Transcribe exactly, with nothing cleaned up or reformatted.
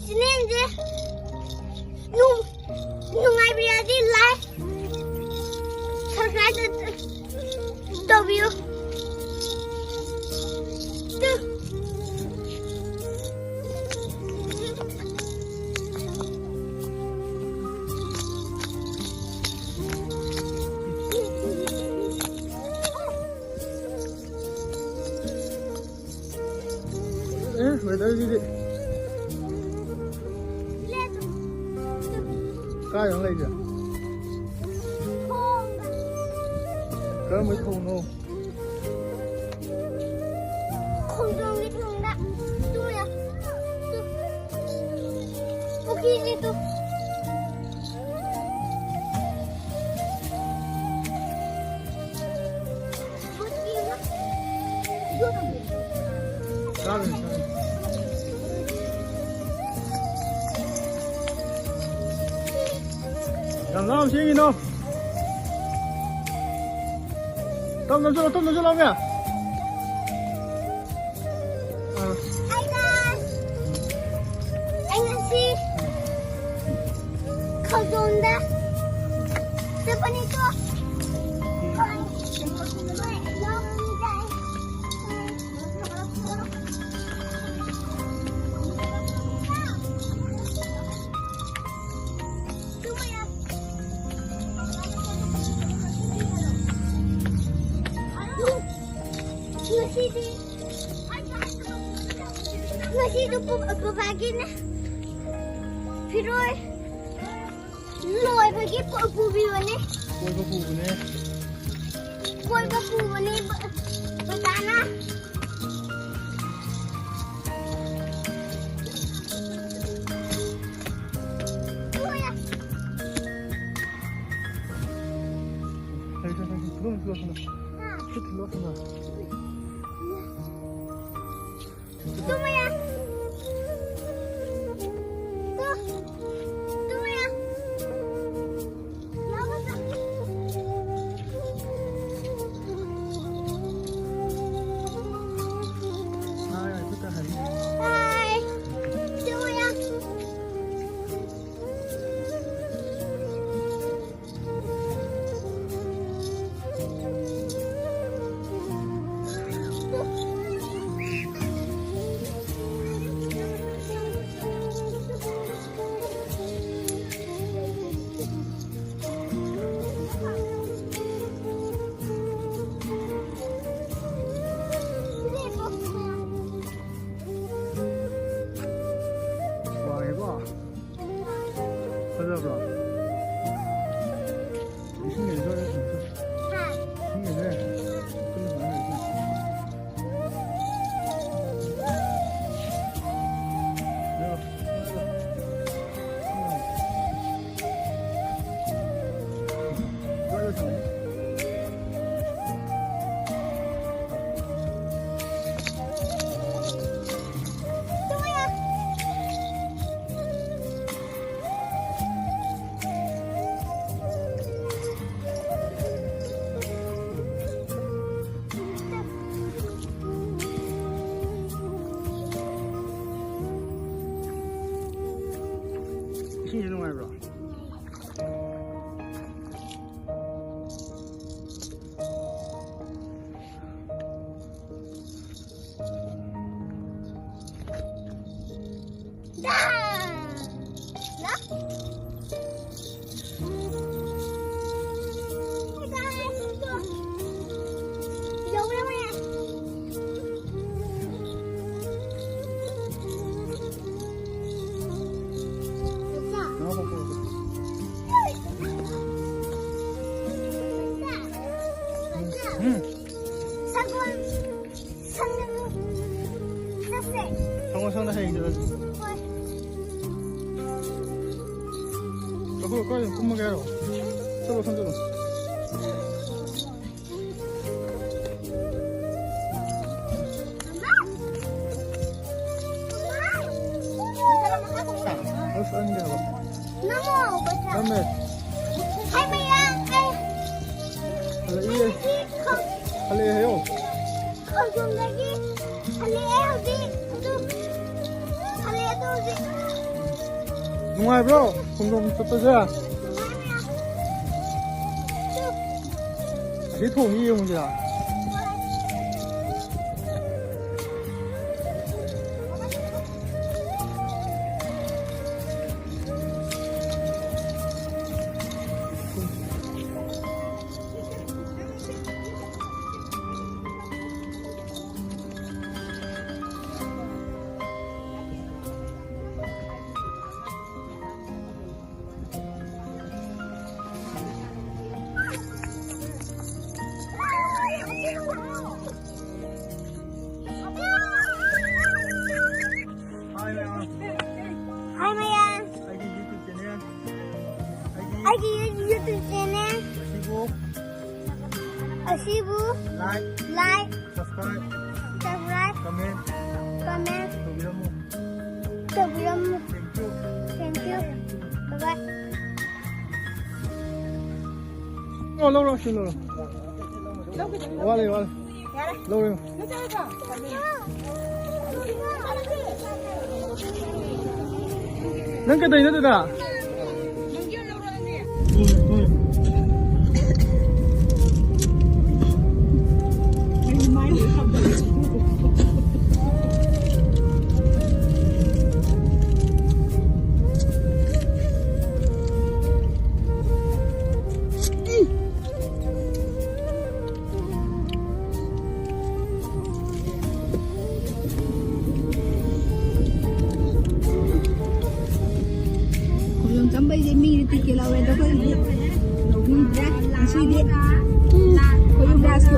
ꯆꯦꯅꯦꯜꯁꯦ ꯅꯨꯡ- ꯅꯨꯡꯉꯥꯏꯕꯤꯔꯗꯤ like, subscribe ꯇꯧꯕꯤꯌꯨ꯫ ꯑꯦ, weatherꯁꯤꯗꯤ꯫ ꯀꯥꯏꯗꯅꯣ ꯂꯩꯁꯦ? ꯀꯔꯝꯕ ꯊꯣꯡꯅꯣ? ꯈꯣꯡꯖꯣꯝꯒꯤ ꯊꯣꯡꯗ꯫ ꯇꯨ ꯌꯥ-, ꯇꯨ꯫ ꯄꯨꯈ꯭ꯔꯤꯁꯦ ꯇꯨ꯫ ꯌꯥꯝ ꯂꯥꯞꯅ ꯆꯦꯟꯒꯤꯅꯣ꯫ ꯇꯞꯅ ꯆꯠꯂꯣ, ꯇꯞꯅ ꯆꯠꯂꯣ, ꯃꯌꯥ꯫ ꯑꯥ꯫ ꯑꯩ ꯉꯁꯤ ꯈꯣꯡꯖꯣꯝꯗ ꯆꯠꯄꯅꯤꯀꯣ꯫ ꯉꯁꯤꯗꯤ, ꯉꯁꯤꯗꯤ ꯄꯨ-, ꯕꯕꯥꯒꯤꯅꯦ ꯐꯤꯔꯣꯏ ꯂꯣꯏꯕꯒꯤ ꯄꯨ-, ꯄꯨꯕꯤꯕꯅꯦ꯫ ꯀꯣꯏꯕ ꯄꯨꯕꯅꯦ꯫ ꯀꯣꯏꯕ ꯄꯨꯕꯅꯦ ꯕ-, ꯕꯕꯥꯅ꯫ ꯐꯔꯦ, ꯐꯔꯦ, ꯐꯔꯦ꯫ ꯊꯤꯜꯂꯣ, ꯊꯤꯜꯂꯣ, ꯊꯤꯜꯂꯣ꯫ ꯍꯥ? ꯈꯨꯠ ꯊꯤꯜꯂꯣ, ꯊꯤꯜꯂꯣ꯫ ꯇꯨꯝꯃꯣ ꯌꯥ꯫ ꯇꯨ-, ꯇꯨꯝꯃꯣ ꯌꯥ꯫ ꯌꯥꯎꯕ ꯆꯠ-, ꯍꯥꯏ, ꯍꯥꯏ, ꯈꯨꯠꯇ ꯍꯥꯏ꯫ ꯏꯁꯤꯡ ꯂꯩꯔꯗꯤ ꯏꯁꯤꯡ ꯂꯩꯔꯦ꯫ ꯀꯟꯅ ꯁꯥꯟꯅꯔꯤꯁꯤꯅ꯫ ꯏꯁꯤꯡꯁꯦ ꯅꯨꯡꯉꯥꯏꯕ꯭ꯔꯣ? ꯎꯝ꯫ ꯁꯪꯒꯣꯝ, ꯁꯪꯒꯣꯝ ꯆꯠꯁꯦ꯫ ꯁꯪꯒꯣꯝ ꯁꯪꯗ ꯍꯌꯦꯡ ꯆꯠꯂꯁꯤ꯫ ꯍꯣꯏ꯫ ꯑꯩꯈꯣꯏ ꯀꯥꯏꯗ ꯀꯨꯝꯃꯒꯦ ꯍꯥꯏꯔꯣ? ꯆꯠꯂꯣ, ꯁꯪ ꯆꯠꯂꯣ꯫ ꯑꯁ, ꯑꯅꯤꯗꯤ ꯍꯜꯂꯛ-, ꯅꯝꯃꯣ꯫ ꯅꯝꯃꯦ꯫ ꯍꯥꯏ ꯃꯌꯥꯝ, ꯑꯩ ꯍꯜꯂꯛꯏꯌꯦ꯫ ꯍꯜꯂꯛꯑꯦ ꯍꯥꯏꯌꯣ꯫ ꯈꯣꯡꯖꯣꯝꯗꯒꯤ ꯍꯜꯂꯛꯑꯦ ꯍꯧꯖꯤꯛ꯫ ꯑꯗꯨ ꯍꯜꯂꯛꯑꯦ ꯑꯗꯨ ꯍꯧꯖꯤꯛ꯫ ꯅꯨꯡꯉꯥꯏꯕ꯭ꯔꯣ ꯈꯣꯡꯖꯣꯝ ꯆꯠꯄꯁꯦ? ꯅꯨꯡꯉꯥꯏ ꯃꯌꯥꯝ꯫ ꯑꯁꯤ ꯊꯣꯡꯁꯤ ꯌꯦꯡꯉꯨꯁꯤꯔꯥ? YouTube channel ꯑꯁꯤꯕꯨ ꯑꯁꯤꯕꯨ like, like, subscribe, subscribe, comment, comment ꯇꯧꯕꯤꯔꯝꯃꯨ꯫ ꯇꯧꯕꯤꯔꯝꯃꯨ꯫ Thank you. Thank you. Bye bye. ꯂꯧꯔꯣ, ꯂꯧꯔꯣ, ꯁꯤ ꯂꯧꯔꯣ꯫ ꯋꯥꯠꯂꯤ, ꯋꯥꯠꯂꯤ꯫ ꯂꯧꯔꯣ꯫ ꯅꯪ ꯀꯩꯗꯧꯔꯤꯅꯣ ꯑꯗꯨꯗ? ꯈꯣꯡꯖꯣꯝ ꯆꯪꯕꯩꯁꯦ ꯃꯤꯒꯤꯗꯤ ꯇꯤꯀꯦꯠ ꯂꯧꯋꯦ, ꯑꯗꯣ ꯑꯩꯈꯣꯏꯒꯤꯗꯤ ꯂꯧꯕꯤꯗ꯭ꯔꯦ ꯉꯁꯤꯗꯤ꯫ ꯈꯣꯡꯖꯣꯝ ꯔꯥꯁꯀꯤ